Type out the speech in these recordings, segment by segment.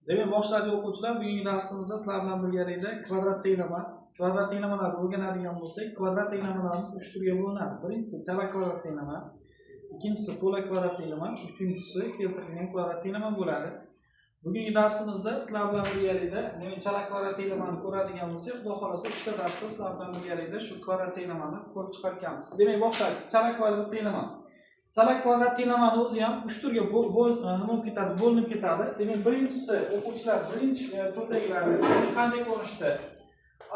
Demak, boshladik o'quvchilar. Bugungi darsimizda sizlar bilan birgalikda kvadrat tenglama, kvadrat tenglamalarni o'rganadigan bo'lsak, kvadrat tenglamalarimiz 3 turga bo'linadi. Birinchisi chala kvadrat tenglama, ikkinchisi to'la kvadrat tenglama, uchinchisi keltirilgan kvadrat tenglama bo'ladi. Bugungi darsimizda sizlar bilan birgalikda demak chala kvadrat tenglamani ko'radigan bo'lsak, Xudo xolasa 3 ta darsda sizlar bilan birgalikda shu kvadrat tenglamani ko'rib chiqar ekanmiz. Demak, boshladik. Chala kvadrat tenglama. Chala kvadrat tenglamani o'zi ham 3 turga nima bo'lib ketadi, bo'linib ketadi. Demak, birinchisi o'quvchilar birinchi turdagilari, ya'ni qanday ko'rinishda?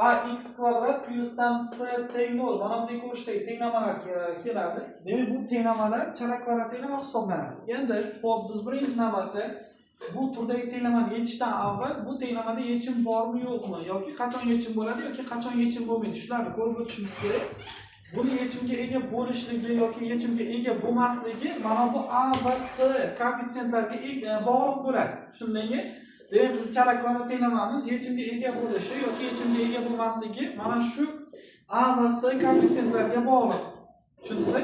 Ax kvadrat plyusdan c teng 0 mana bunday ko'rinishdagi tenglamalar keladi. Demak, bu tenglamalar chala kvadrat tenglama hisoblanadi. Endi, xo'p, biz birinchi navbatda bu turdagi tenglamani yechishdan avval bu tenglamada yechim bormi yo'qmi yoki qachon yechim bo'ladi yoki qachon yechim bo'lmaydi, shularni ko'rib o'tishimiz kerak. Buni yechimga ega bo'lishligi yoki yechimga ega bo'lmasligi mana bu a va c koeffitsiyentlarga bog'liq bo'ladi. Tushundingmi? Demak, bizni chala kvadrat tenglamamiz yechimga ega bo'lishi yoki yechimga ega bo'lmasligi mana shu a va c koeffitsiyentlarga bog'liq. Tushundingizmi?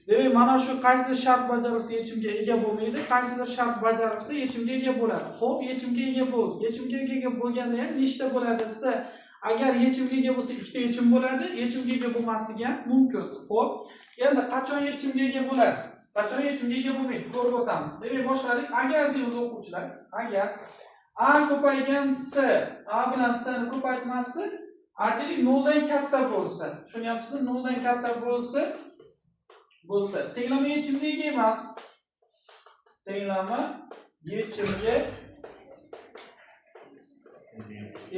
Demak, mana shu qaysidir shart bajarilsa yechimga ega bo'lmaydi, qaysidir shart bajarilsa yechimga ega bo'ladi. Xo'p, yechimga ega bo'ldi. Yechimga ega bo'lganda ham nechta bo'ladi desa, agar yechimga ega bo'lsa ikkita yechim bo'ladi, yechimga ega bo'lmasligi ham mumkin. Xo'p, endi qachon yechimga ega bo'ladi? Qachon yechimga ega bo'lmaydi? Ko'rib o'tamiz. Demak, boshladik. Agar deymiz o'quvchilar, agar a ko'paygan c, a bilan c ni ko'paytmasi aytaylik 0 dan katta bo'lsa, tushunyapsizmi? 0 dan katta bo'lsa, tenglama yechimga ega emas. Tenglama yechimga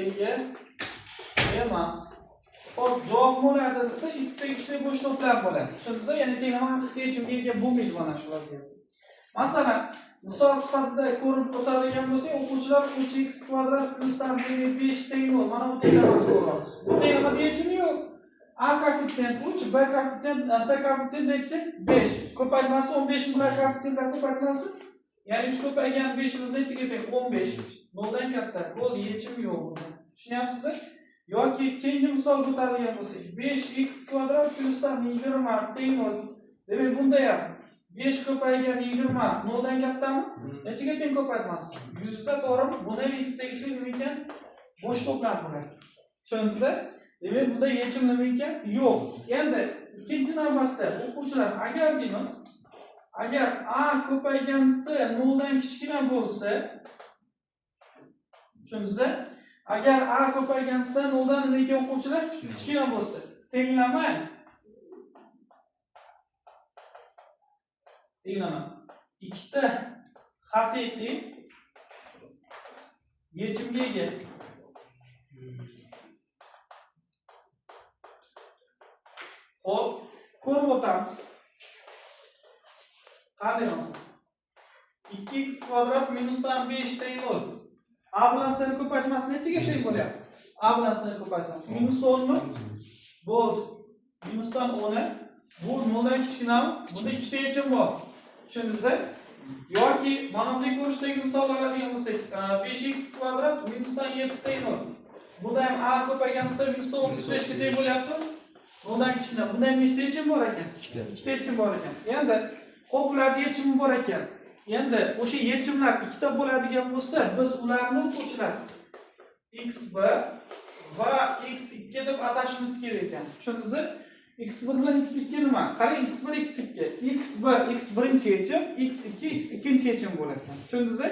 ega emas. Xo'p, javob bo'ladi desa, x tegishli bo'sh to'plam bo'ladi. Tushundingizmi? Ya'ni tenglama haqiqiy yechimga ega bo'lmaydi mana shu vaziyatda. Masalan, misol sifatida ko'rib o'tadigan bo'lsak, o'quvchilar 3x kvadrat plyusdan 5 teng 0. Mana bu tenglamani ko'ramiz. Bu tenglamada yechimi yo'q. A koeffitsient 3, B koeffitsient, C koeffitsient nechi? 5. Ko'paytmasi 15 bular koeffitsiyentlar ko'paytmasi. Ya'ni 3 ko'paygan 5imiz nechiga teng? 15. 0 dan katta. Bo'ldi, yechim yo'q bunda. Tushunyapsizmi? Yoki keyingi misol o'tadigan bo'lsak, 5x kvadrat plyusdan 20 teng 0. Demak, bunda ham 5 ko'paygan 20 0 dan kattami? Nechiga teng ko'paytmasi? 100 da, to'g'rimi? Bunda ham x tegishli nima ekan? Bo'sh to'plam bo'ladi. Tushundingizmi? Demak, bunda yechim nima ekan? Yo'q. Endi ikkinchi navbatda o'quvchilar, agar deymiz, agar a ko'paygan c 0 dan kichkina bo'lsa, tushundingizmi? Agar a ko'paygan c 0 dan nima ekan o'quvchilar? Kichkina bo'lsa, tenglama ikkita haqiqiy yechimga ega. Xo'p, ko'rib o'tamiz. Qanday masalan? 2x kvadrat minusdan 5 teng 0. A bilan c ni ko'paytmasi nechaga teng bo'lyapti? A bilan c ni ko'paytmasi minus 10 mi? Bo'ldi. Minusdan 10. Bu 0 dan kichkinami? Bunda ikkita yechim bor. Tushundingizmi? Yoki mana bunday ko'rinishdagi misollar oladigan bo'lsak, 5x kvadrat minusdan 7 teng 0. Bunda ham a ko'paygan c minusdan 35 ga teng bo'lyapti. 0 dan kichkina. Bunda ham nechta yechim bor ekan? Ikkita. Ikkita yechim bor ekan. Endi xo'p, ularning yechimi bor ekan. Endi o'sha yechimlar ikkita bo'ladigan bo'lsa, biz ularni o'quvchilar x1 va x2 deb atashimiz kerak ekan. Tushundingizmi? x1 bilan x2 nima? Qarang, x1 x2. x1 x birinchi yechim, x2 x ikkinchi yechim bo'lar ekan. Tushundingizmi?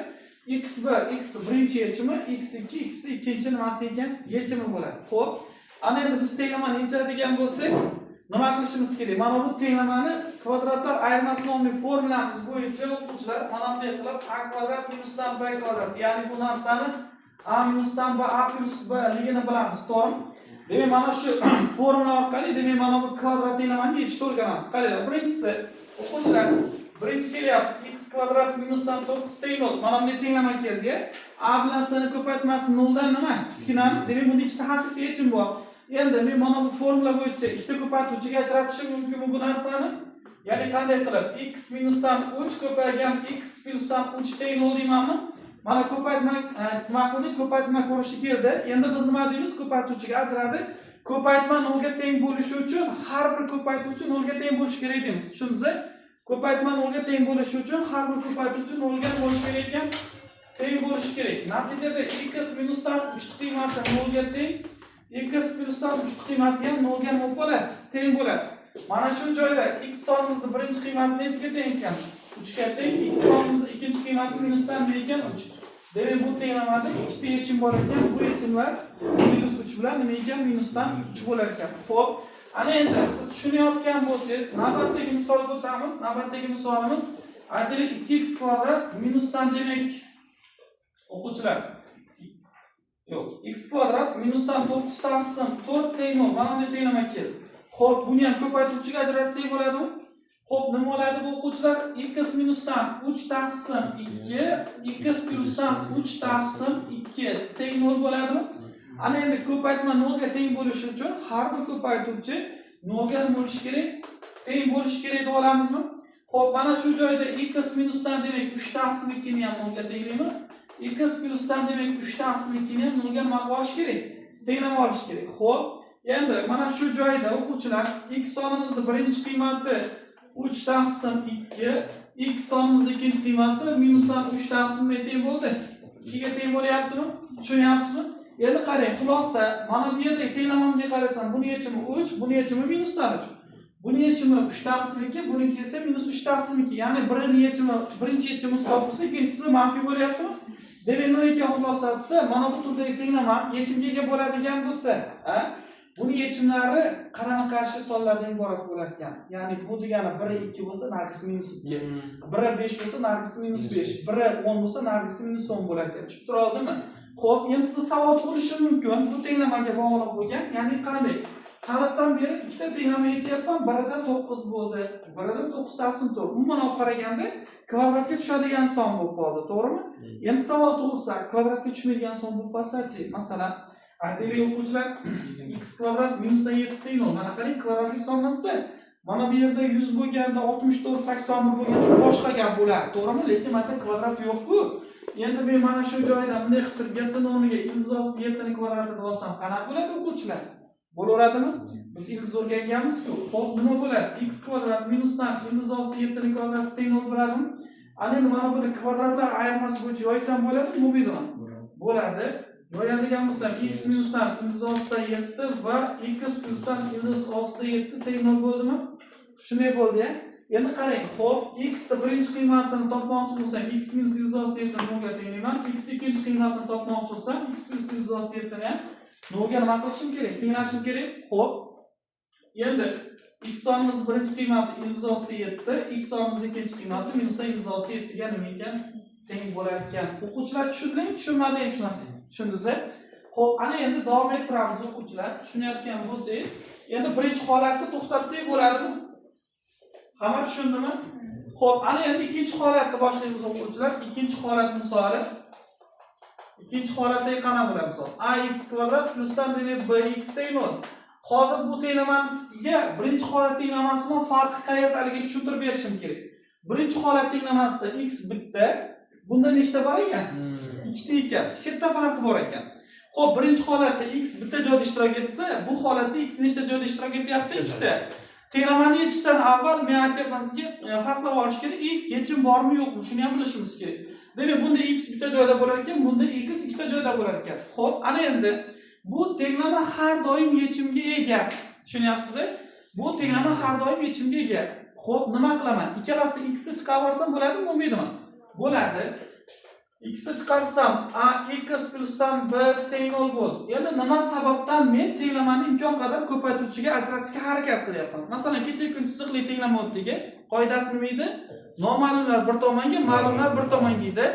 x1 x birinchi yechimi, x2 x ikkinchi nimasi ekan? Yechimi bo'ladi. Xo'p, ana endi biz tenglamani yechadigan bo'lsak, nima qilishimiz kerak? Mana bu tenglamani kvadratlar ayirmasi nomli formulamiz bo'yicha o'quvchilar mana bunday qilib a kvadrat minusdan b kvadrat, ya'ni bu narsani a minusdan b a plyus b ligini bilamiz, to'g'rimi? Demak, mana shu formula orqali demak mana bu kvadrat tenglamani yechishni o'rganamiz. Qaranglar, birinchisi o'quvchilar, birinchi kelyapti x kvadrat minusdan 9 teng 0. Mana bunday tenglama keldi. A bilan c ni ko'paytmasi 0 dan nima? Kichkinami? Demak, bunda ikkita haqiqiy yechim bor. Endi men mana bu formula bo'yicha ikkita ko'paytuvchiga ajratishim mumkinmi bu narsani? Ya'ni qanday qilib x minusdan 3 ko'paygan x plyusdan 3 teng 0 deymanmi? Mana ko'paytma nima qildik? Ko'paytma ko'rishi keldi. Endi biz nima deymiz? Ko'paytuvchiga ajradik. Ko'paytma 0 ga teng bo'lishi uchun har bir ko'paytuvchi 0 ga teng bo'lishi kerak deymiz. Tushundingizmi? Ko'paytma 0 ga teng bo'lishi uchun har bir ko'paytuvchi 0 ga bo'lishi kerak ekan. Teng bo'lishi kerak. Natijada x minusdan 3 qiymati 0 ga teng, x plyusdan 3 qiymati ham 0 ga nima bo'ladi? Teng bo'ladi. Mana shu joyda x sonimizni birinchi qiymati nechiga teng ekan? 3 ga teng. X sonimizni ikkinchi qiymati minusdan nima ekan? 3. Demak, bu tenglamada ikkita yechim bor ekan. Bu yechimlar minus 3 bilan nima ekan? Minusdan 3 bo'lar ekan. Xo'p, ana endi siz tushunayotgan bo'lsangiz, navbatdagi misolga o'tamiz. Navbatdagi misolimiz, aytaylik, 2x kvadrat minusdan, demak, o'quvchilar, yo'q, x kvadrat minusdan 9 taqsim 4 teng 0. Mana bunday tenglama keldi. Xo'p, buni ham ko'paytiruvchiga ajratsak bo'ladimi? Xo'p, nima bo'ladi bu, o'quvchilar? X minusdan 3 taqsim 2, x plyusdan 3 taqsim 2 teng 0 bo'ladimi? Ana endi ko'paytma 0 ga teng bo'lishi uchun har bir ko'paytuvchi 0 ga nima bo'lishi kerak? Teng bo'lishi kerak deb olamizmi? Xo'p, mana shu joyda x minusdan, demak, 3 taqsim 2 ni ham 0 ga tenglaymiz. X plyusdan, demak, 3 taqsim 2 ni ham 0 ga nima qilib olish kerak? Tenglab olish kerak. Xo'p, endi mana shu joyda, o'quvchilar, x sonimizni birinchi qiymati 3 taqsim 2, x sonimizni ikkinchi qiymati minusdan 3 taqsim nima teng bo'ldi? 2 ga teng bo'lyaptimi? Tushunyapsizmi? Endi qarang, xulosa, mana bu yerdagi tenglamamga qarasam, buni yechimi 3, buni yechimi minusdan 3. Buni yechimi 3 taqsim 2, buniki esa minus 3 taqsim 2. Ya'ni birini yechimi, birinchi yechimi musbat bo'lsa, ikkinchisi manfiy bo'lyaptimi? Demak, nima ekan xulosa desa, mana bu turdagi tenglama yechimga ega bo'ladigan bo'lsa, a? Buni yechimlari qarama-qarshi sonlardan iborat bo'lar ekan. Ya'ni bu degani biri 2 bo'lsa, narigisi minus 2. Biri 5 bo'lsa, narigisi minus 5. Biri 10 bo'lsa, narigisi minus 10 bo'lar ekan. Tushib tura oldimi? Xo'p, endi sizda savol tug'ilishi mumkin. Bu tenglamaga bog'liq bo'lgan, ya'ni qanday? Tarixdan beri ikkita tenglama yechyapman, birida 9 bo'ldi, birida 9 taqsim 4. Umuman olib qaraganda kvadratga tushadigan son bo'lib qoldi, to'g'rimi? Endi savol tug'ilsa, kvadratga tushmaydigan son bo'lib qolsa-chi? Masalan, aytaylik, o'quvchilar, x kvadrat minusdan 7 teng 0. Mana qarang, kvadratli son emasda. Mana bu yerda 100 bo'lganda, 64, 81 bo'lganda boshqa gap bo'lardi, to'g'rimi? Lekin mana kvadrat yo'q-ku. Endi men mana shu joyda bunday qilib turib, 7 o'rniga ildiz osti 7 ni kvadrati deb olsam, qanaqa bo'ladi, o'quvchilar? Bo'laveradimi? Biz ildiz o'rganganmiz-ku. Xo'p, nima bo'ladi? X kvadrat minusdan ildiz osti 7 ni kvadrati teng 0 bo'ladimi? Ana endi mana buni kvadratlar ayirmasi bo'yicha yoysam bo'ladimi, bo'lmaydimi? Bo'ladi. Yoyadigan bo'lsam, x minusdan ildiz ostida 7 va x plyusdan ildiz ostida 7 teng 0 bo'ldimi? Shunday bo'ldi-ya. Endi qarang, xo'p, x ni birinchi qiymatini topmoqchi bo'lsam, x minus ildiz osti 7 ni 0 ga tenglayman. X ikkinchi qiymatini topmoqchi bo'lsam, x plyus ildiz osti 7 ni ham 0 ga nima qilishim kerak? Tenglashim kerak. Xo'p. Endi x sonimiz birinchi qiymati ildiz osti 7, x sonimiz ikkinchi qiymati minusdan ildiz osti 7 ga nima ekan? Teng bo'lar ekan. O'quvchilar, tushundingmi, tushunmadingmi shu narsani? Tushundingiz? Xo'p, ana endi davom ettiramiz, o'quvchilar. Tushunayotgan bo'lsangiz, endi birinchi holatni to'xtatsak bo'ladimi? Hamma tushundimi? Xo'p, ana endi ikkinchi holatni boshlaymiz, o'quvchilar. Ikkinchi holat misoli. Ikkinchi holatdagi qanaqa bo'ladi misol? Ax kvadrat plyusdan, demak, bx teng 0. Hozir bu tenglamani sizga birinchi holat tenglamasi bilan farqi qayerdaligini tushuntirib berishim kerak. Birinchi holat tenglamasida x bitta, bunda nechta bor ekan? Ikkita ekan. Shu yerda farqi bor ekan. Xo'p, birinchi holatda x bitta joyda ishtirok etsa, bu holatda x nechta joyda ishtirok etyapti? Ikkita. Tenglamani yechishdan avval men aytyapman sizga, farqlab olish kerak. И yechim bormi, yo'qmi, shuni ham bilishimiz kerak. Demak, bunda x bitta joyda bo'lar ekan, bunda x ikkita joyda bo'lar ekan. Xo'p, ana endi bu tenglama har doim yechimga ega. Tushunyapsiz? Bu tenglama har doim yechimga ega. Xo'p, nima qilaman? Ikkalasini x ni chiqarib olsam bo'ladimi, bo'lmaydimi? Bo'ladi. X ni chiqarsam, a x plyusdan b teng 0 bo'ldi. Endi nima sababdan men tenglamani imkon qadar ko'paytiruvchiga ajratishga harakat qilyapman? Masalan, kecha kun chiziqli tenglama o'tdik. Qoidasi nima edi? Noma'lumlar bir tomonga, ma'lumlar bir tomonga edi.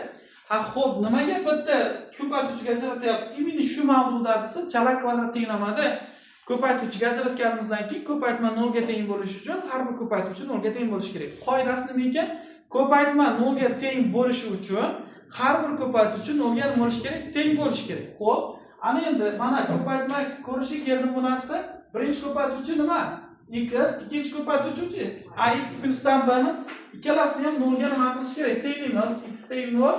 Ha, xo'p, nimaga bitta ko'paytiruvchiga ajratyapmiz? Именно shu mavzuda desa, chala kvadrat tenglamada ko'paytiruvchiga ajratganimizdan keyin ko'paytma 0 ga teng bo'lishi uchun har bir ko'paytiruvchi 0 ga teng bo'lishi kerak. Qoidasi nima ekan? Ko'paytma 0 ga teng bo'lishi uchun har bir ko'paytiruvchi 0 ga nima bo'lishi kerak? Teng bo'lishi kerak. Xo'p, ana endi mana ko'paytma ko'rishi keldi bu narsa. Birinchi ko'paytiruvchi nima? X, ikkinchi ko'paytiruvchi ax plyusdan b ni ikkalasini ham 0 ga nima qilish kerak? Tenglaymiz. X teng 0,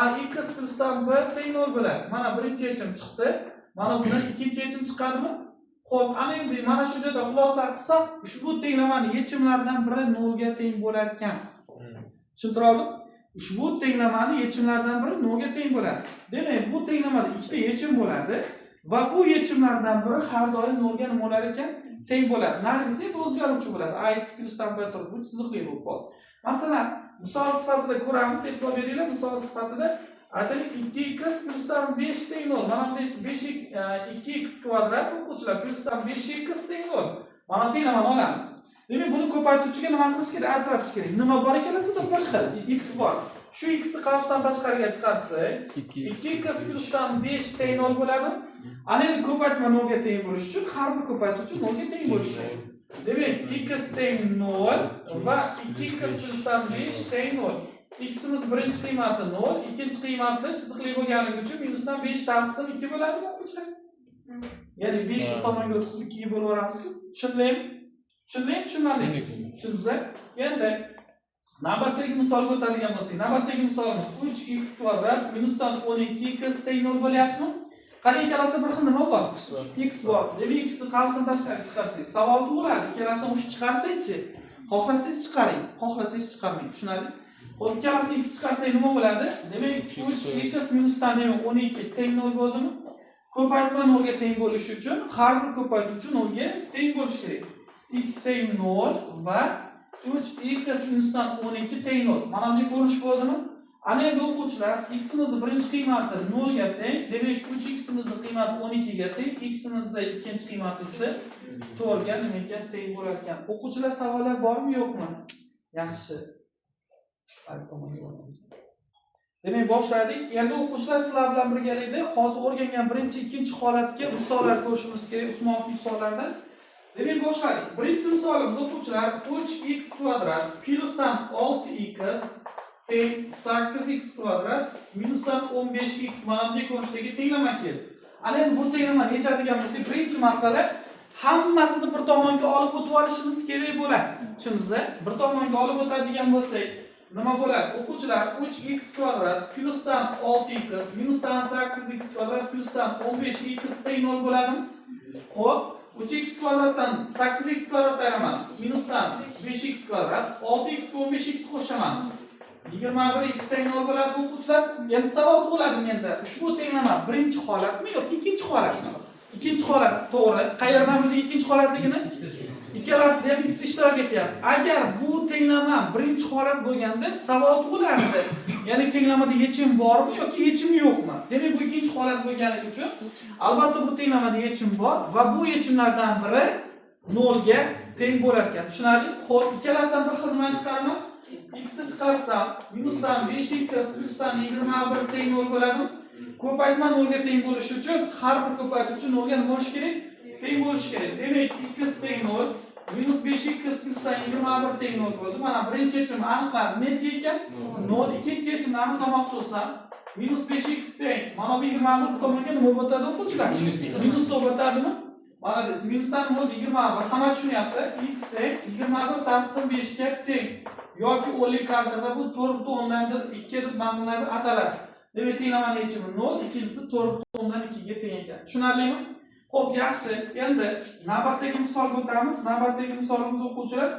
ax plyusdan b teng 0 bo'ladi. Mana birinchi yechim chiqdi. Mana bundan ikkinchi yechim chiqadimi? Xo'p, ana endi mana shu joyda xulosa qilsam, ushbu tenglamani yechimlaridan biri 0 ga teng bo'lar ekan. Tushuntira oldim? Ushbu tenglamani yechimlaridan biri nolga teng bo'ladi. Demak, bu tenglamada ikkita yechim bo'ladi va bu yechimlardan biri har doim nolga nima bo'lar ekan? Teng bo'ladi. Narigisi endi o'zgaruvchi bo'ladi. Ax plyusdan b turib, bu chiziqli bo'lib qoldi. Masalan, misol sifatida ko'ramiz, e'tibor beringlar, misol sifatida aytaylik 2x plyusdan 5 teng 0. Mana bunday 5 2x kvadrat, o'quvchilar, plyusdan 5x teng 0. Mana tenglamani olamiz. Demak, buni ko'paytuvchiga nima qilish kerak? Ajratish kerak. Nima bor ekan sizda bir xil? X bor. Shu x ni qavsdan tashqariga chiqarsak, 2x plyusdan 5 teng 0 bo'ladi. Ana endi ko'paytma 0 ga teng bo'lishi uchun har bir ko'paytuvchi 0 ga teng bo'lishi kerak. Demak, x teng 0 va 2x plyusdan 5 teng 0. X'imiz birinchi qiymati 0, ikkinchi qiymati chiziqli bo'lganligi uchun minusdan 5 taqsim 2 bo'ladimi, o'quvchilar? Ya'ni 5 ni tomonga o'tkazib 2 ga bo'lib yuboramiz-ku. Tushundingmi? Tushundingmi, tushunmadingmi? Tushundingiz? Endi navbatdagi misolga o'tadigan bo'lsak, navbatdagi misolimiz 3x kvadrat minusdan 12x teng 0 bo'lyaptimi? Qarang, ikkalasi bir xil nima bor? X bor. Demak, x ni qavsdan tashqari chiqarsangiz, savol tug'iladi. Ikkalasini qo'shib chiqarsangchi, xohlasangiz chiqaring, xohlasangiz chiqarmang. Tushunarli? Xo'p, ikkalasini x chiqarsak nima bo'ladi? Demak, 3x minusdan, demak, 12 teng 0 bo'ldimi? Ko'paytma 0 ga teng bo'lishi uchun har bir ko'paytuvchi 0 ga teng bo'lishi kerak. X teng 0 va 3x minusdan 12 teng 0. Mana bunday ko'rinish bo'ldimi? Ana endi, o'quvchilar, x'imizni birinchi qiymati 0 ga teng, demak, 3x'imizni qiymati 12 ga teng, x'imizni ikkinchi qiymati esa 4 ga nima ekan, teng bo'lar ekan. O'quvchilar, savollar bormi, yo'qmi? Yaxshi. Har tomonga boramiz. Demak, boshladik. Endi, o'quvchilar, sizlar bilan birgalikda hozir o'rgangan birinchi, ikkinchi holatga misollar ko'rishimiz kerak, Usmonov misollaridan. Demak, boshladik. Birinchi misolimiz, o'quvchilar, 3x kvadrat plyusdan 6x teng 8x kvadrat minusdan 15x, mana bunday ko'rinishdagi tenglama keldi. Ana endi bu tenglama yechadigan bo'lsak, birinchi masala, hammasini bir tomonga olib o'tib olishimiz kerak bo'ladi. Tushundingiz? Bir tomonga olib o'tadigan bo'lsak, nima bo'ladi? O'quvchilar, 3x kvadrat plyusdan 6x minusdan 8x kvadrat plyusdan 15x teng 0 bo'ladimi? Xo'p, 3x kvadratdan 8x kvadrat ayiraman. Minusdan 5x kvadrat, 6x ga 15x qo'shaman. 21x teng 0 bo'ladi, o'quvchilar. Endi savol tug'iladi menda. Ushbu tenglama birinchi holatmi yoki ikkinchi holatmi? Ikkinchi holat, to'g'ri. Qayerdan bildik ikkinchi holatligini? Ikkalasida ham x ishtirok etyapti. Agar bu tenglama birinchi holat bo'lganda savol tug'ilardi. Ya'ni tenglamada yechim bormi yoki yechim yo'qmi? Demak, bu ikkinchi holat bo'lganligi uchun albatta bu tenglamada yechim bor va bu yechimlardan biri 0 ga teng bo'lar ekan. Tushunarli? Xo'p, ikkalasidan bir xil nimani chiqaraman? X ni chiqarsam, minusdan 5x plyusdan 21 teng 0 bo'ladimi? Ko'paytma 0 ga teng bo'lishi uchun har bir ko'paytuvchi 0 ga nima bo'lishi kerak? Teng bo'lishi kerak. Demak, x teng 0 minus 5x plyusdan 21 teng 0 bo'ldi. Mana birinchi yechim aniqlandi. Necha ekan? 0. Ikkinchi yechimni aniqlamoqchi bo'lsam, minus 5x teng. Mana bu 21 tomonga nima bo'lib o'tadi, o'quvchilar? Minus bo'lib o'tadimi? Mana deysiz, minusdan nima bo'ldi? 21. Hamma tushunyapti. X teng 21 taqsim 5 ga teng. Yoki o'nlik kasrda bu 4,2 deb mana bunlarda ataladi. Demak, tenglamani yechimi 0, ikkinchisi 4,2 ga teng ekan. Tushunarlimi? Xo'p, yaxshi. Endi navbatdagi misolga o'tamiz. Navbatdagi misolimiz, o'quvchilar,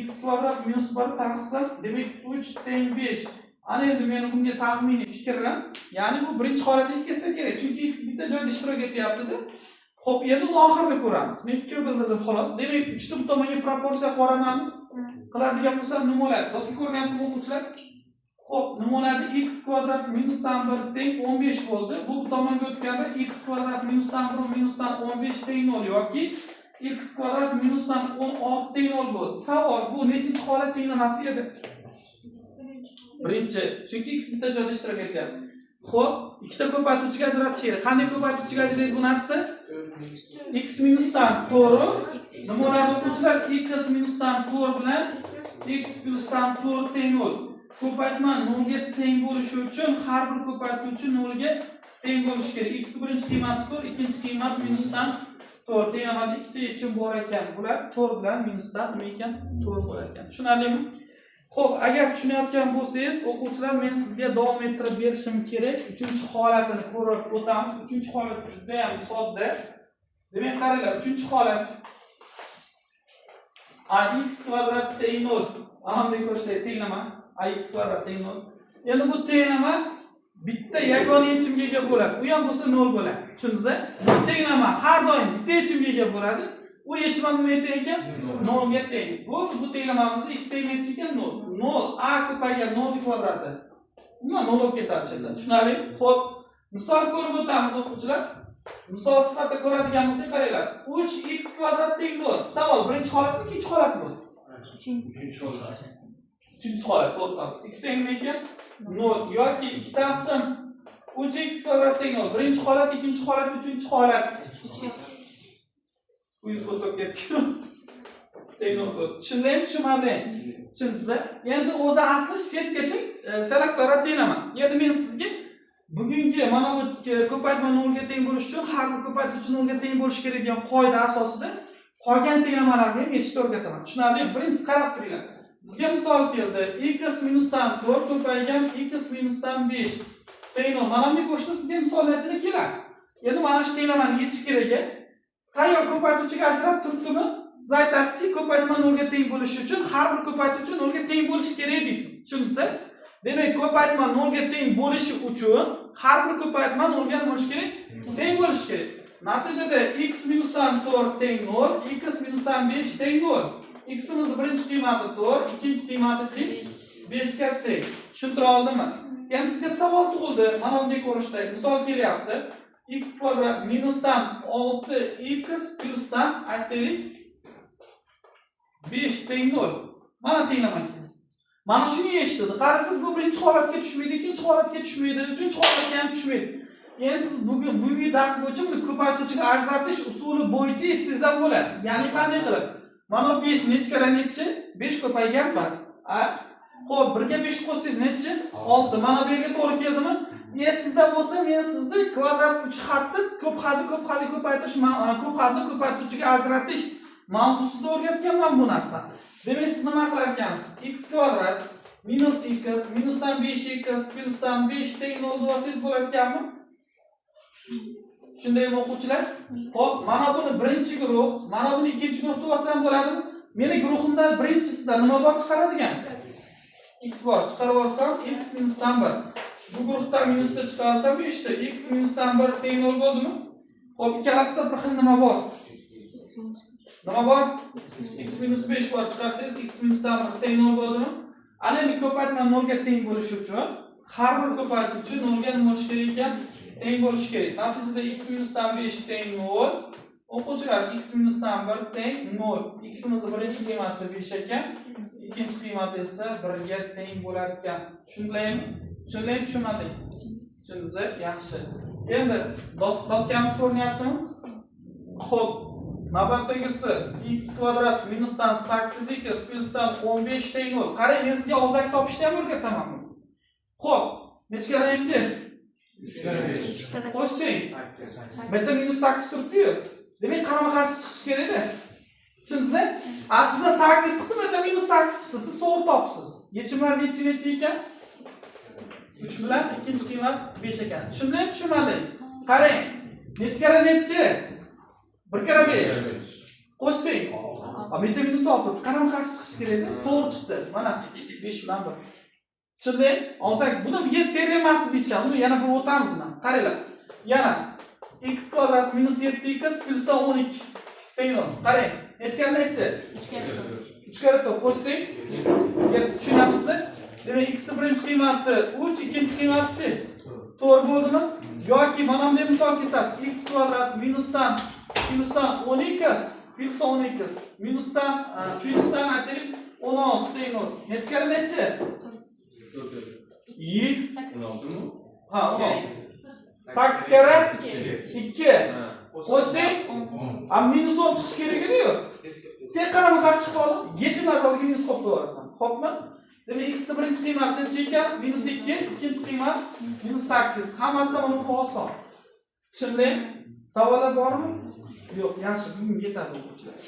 x kvadrat minus 1 taqsim, demak, 3 teng 5. Ana endi meni bunga taxminiy fikrim, ya'ni bu birinchi holatga kelsa kerak, chunki x bitta joyda ishtirok etyapti-da. Xo'p, endi uni oxirida ko'ramiz. Men fikr bildirdim, xolos. Demak, 3 ta bu tomonga proporsiya qilib yuboramanmi? Qiladigan bo'lsam nima bo'ladi? Doska ko'rinyaptimi, o'quvchilar? Xo'p, nima bo'ladi? X kvadrat minusdan 1 teng 15 bo'ldi. Bu tomonga o'tganda x kvadrat minusdan 1 minusdan 15 teng 0 yoki x kvadrat minusdan 16 teng 0 bo'ldi. Savol, bu nechinchi holat tenglamasi edi? Birinchi. Chunki x bitta joyda ishtirok etyapti. Xo'p, ikkita ko'paytuvchiga ajratish kerak. Qanday ko'paytuvchiga ajraydi bu narsa? X minusdan 4. Nima bo'ladi, o'quvchilar? X minusdan 4 bilan x plyusdan 4 teng 0. Ko'paytma 0 ga teng bo'lishi uchun har bir ko'paytuvchi 0 ga teng bo'lishi kerak. X birinchi qiymati 4, ikkinchi qiymat minusdan 4. Tenglamada ikkita yechim bor ekan. Bular 4 bilan minusdan nima ekan? 4 bo'lar ekan. Tushunarlimi? Xo'p, agar tushunayotgan bo'lsangiz, o'quvchilar, men sizga davom ettirib berishim kerak. Uchinchi holatini ko'rib o'tamiz. Uchinchi holat juda ham sodda. Demak, qaranglar, uchinchi holat ax kvadrat teng 0. Mana bunday ko'rishdagi tenglama ax kvadrat teng 0. Endi bu tenglama bitta yagona yechimga ega bo'ladi. U ham bo'lsa 0 bo'ladi. Tushundingiz? Bu tenglama har doim bitta yechimga ega bo'ladi. U yechim ham nimaga teng ekan? 0 ga teng. Bo'ldi, bu tenglamamizni x teng necha ekan? 0. 0 a ko'paygan 0 kvadrati. Umuman 0 bo'lib ketadi shu yerda. Tushunarli? Xo'p, misol ko'rib o'tamiz o'quvchilar. Misol sifatida ko'radigan bo'lsak, qaranglar. 3x kvadrat teng 0. Savol, birinchi holatmi, ikkinchi holatmi? Uchinchi holat. Uchinchi holat, to'g'ri. X teng nima ekan? 0 yoki 2 taqsim 3x kvadrat teng 0. Birinchi holat, ikkinchi holat, uchinchi holat. Uyuz o'tib ketdi. Teng 0. Tushundingmi, tushunmading? Tushundingiz? Endi o'zi asli shetgacha chalak kvadrat tenglama. Endi men sizga bugungi mana bu ko'paytma 0 ga teng bo'lishi uchun har bir ko'paytuvchi 0 ga teng bo'lishi kerak degan qoida asosida qolgan tenglamalarni ham yechishni o'rgataman. Tushunarlimi? Birinchisi, qarab turinglar. Bizga misol keldi. X minusdan 4 ko'paygan x minusdan 5 teng 0. Mana bunday ko'rishda sizga misollar ichida keladi. Endi mana shu tenglamani yechish kerak. Tayyor ko'paytuvchiga ajrab turibdimi? Siz aytasizki, ko'paytma 0 ga teng bo'lishi uchun har bir ko'paytuvchi 0 ga teng bo'lishi kerak deysiz. Tushundingiz? Demak, ko'paytma 0 ga teng bo'lishi uchun har bir ko'paytma 0 ga bo'lishi kerak, teng bo'lishi kerak. Natijada x minusdan 4 teng 0, x minusdan 5 teng 0. X'imizni birinchi qiymati 4, ikkinchi qiymati 5 ga teng. Tushuntira oldimmi? Endi sizga savol tug'ildi. Mana bunday ko'rinishda misol kelyapti. X kvadrat minusdan 6x plyusdan aytaylik 5 teng 0. Mana tenglama keldi. Mana shuni eshitdi. Qarasangiz, bu birinchi holatga tushmaydi, ikkinchi holatga tushmaydi, uchinchi holatga ham tushmaydi. Endi siz bugungi dars bo'yicha buni ko'paytuvchiga ajratish usuli bo'yicha yechsangiz ham bo'ladi. Ya'ni qanday qilib? Mana bu 5 necha karra nechi? 5 ko'paygan 1. A? Xo'p, 1 ga 5 qo'shsangiz nechi? 6. Mana bu yerga to'g'ri keldimi? Esingizda bo'lsa, men sizni kvadrat 3 xatni ko'p xatli ko'paytirish, ko'p xatli ko'paytuvchiga ajratish mavzusida o'rgatganman bu narsani. Demak, siz nima qilar ekansiz? X kvadrat minus x minusdan 5x plyusdan 5 teng 0 deb olsangiz bo'lar ekanmi? Shundaymi, o'quvchilar? Xo'p, mana buni birinchi guruh, mana buni ikkinchi guruh deb olsam bo'ladimi? Meni guruhimda birinchisida nima bor chiqaradigan? X bor. Chiqarib olsam x minusdan 1. Bu guruhdan minusni chiqarsam 5 ta x minusdan 1 teng 0 bo'ldimi? Xo'p, ikkalasida bir xil nima bor? Nima bor? X minus 5 bor. Chiqarsangiz x minusdan 1 teng 0 bo'ldimi? Ana endi ko'paytma 0 ga teng bo'lishi uchun har bir ko'paytuvchi 0 ga nima bo'lishi kerak ekan? Teng bo'lishi kerak. Natijada x minusdan 5 teng 0. O'quvchilar, x minusdan 1 teng 0. X'imizni birinchi qiymati 5 ekan, ikkinchi qiymati esa 1 ga teng bo'lar ekan. Tushundingmi? Tushundingmi, tushunmading? Tushundingiz? Yaxshi. Endi doskamiz ko'rinyaptimi? Xo'p, navbatdagisi x kvadrat minusdan 8x plyusdan 15 teng 0. Qarang, men sizga og'zaki topishni ham o'rgataman. Xo'p, necha karra nechi? Qo'shsang. Bu yerda minus 8 turibdi-yu. Demak, qarama-qarshi chiqishi kerak-da. Tushundingizmi? A sizda 8 chiqdi, bu yerda minus 8 chiqdi. Siz to'g'ri topsiz. Yechimlar nechi nechi ekan? 3 bilan ikkinchi qiymat 5 ekan. Tushundingmi, tushunmading? Qarang. Necha karra nechi? 1 karra 5. Qo'shsang. A bu yerda minus 6. Qarama-qarshi chiqishi kerak-da. To'g'ri chiqdi. Mana 5 bilan 1. Tushunding? Olsak, buni terimasi deyishadi. Buni yana bir o'tamiz buni. Qaranglar. Yana x kvadrat minus 7x plyusdan 12 teng 0. Qarang. Necha karra nechi? 3 karra 4 qo'shsang 7. Tushunyapsizmi? Demak, x ni birinchi qiymati 3, ikkinchi qiymati 4 bo'ldimi? Yoki mana bunday misol kelsak, x kvadrat minusdan plyusdan 10x plyusdan 10x minusdan plyusdan aytaylik 16 teng 0. Necha karra nechi? Yi. Ha, 16. 8 karra 2. Qo'shsang, a minus 10 chiqishi kerak edi-yu. Tek qarama qarshi chiqib qoldi. Yechimlar oldiga minus qo'yib qo'yaversan. Xo'pmi? Demak, x ni birinchi qiymati necha ekan? Minus 2, ikkinchi qiymat minus 8. Hammasidan mana bu oson. Tushundingmi? Savollar bormi? Yo'q, yaxshi, bugun yetadi, o'quvchilar.